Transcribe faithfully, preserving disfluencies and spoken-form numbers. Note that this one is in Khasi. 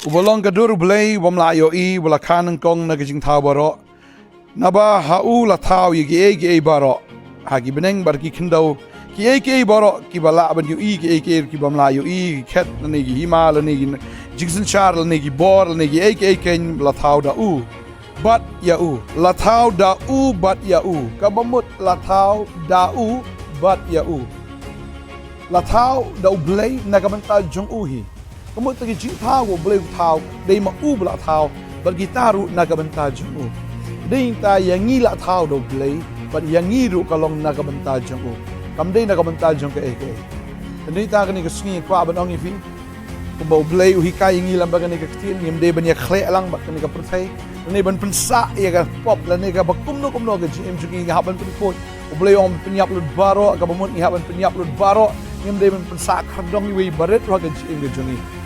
Uba long ka dur U Blei, uba ym lah ïohi, uba la kha nyngkong na ki jingthaw baroh. Naba ha u la thaw ïa kiei kiei baroh ha ki bneng bad ki khyndew. Kiei kiei baroh kiba lah ban ïohi, kiei kiei kiba ym lah ïohi, ki khet lane ki hima lane ki jingsynshar lane ki bor lane kiei kiei kein la thaw da u bad ïa u. La thaw da u bad ïa u. Kaba mut la thaw da u bad ïa u. La thaw da U Blei na ka bynta jong u hi. Ka mut ta ki jingthaw ba U Blei u thaw, dei ma u ba la thaw, bad kita ruh na ka bynta jong u. Dei ta ïa ngi la thaw da U Blei, bad ïa ngi ruh ka long na ka bynta jong u. Kam dei na ka bynta jong kaei kaei. Dei ta kane ka sngi kwah ban ong ïa phi, kumba U Blei u hikai ïa ngi lem bad kane ka ktien, ngim dei ban ïa khleh lang bad kane ka pyrthei. Lane ban pynsah ïa ka pop, lane kaba kumno kumno ka jingim jong ngi, ngi hap ban pynkhuid. U Blei u ong ban pynïap lut baroh, kaba mut ngi hap ban pynïap lut baroh. Ngim dei ban pynsah khyrdong iwei i barit ruh ha ka jingim ka jong ngi.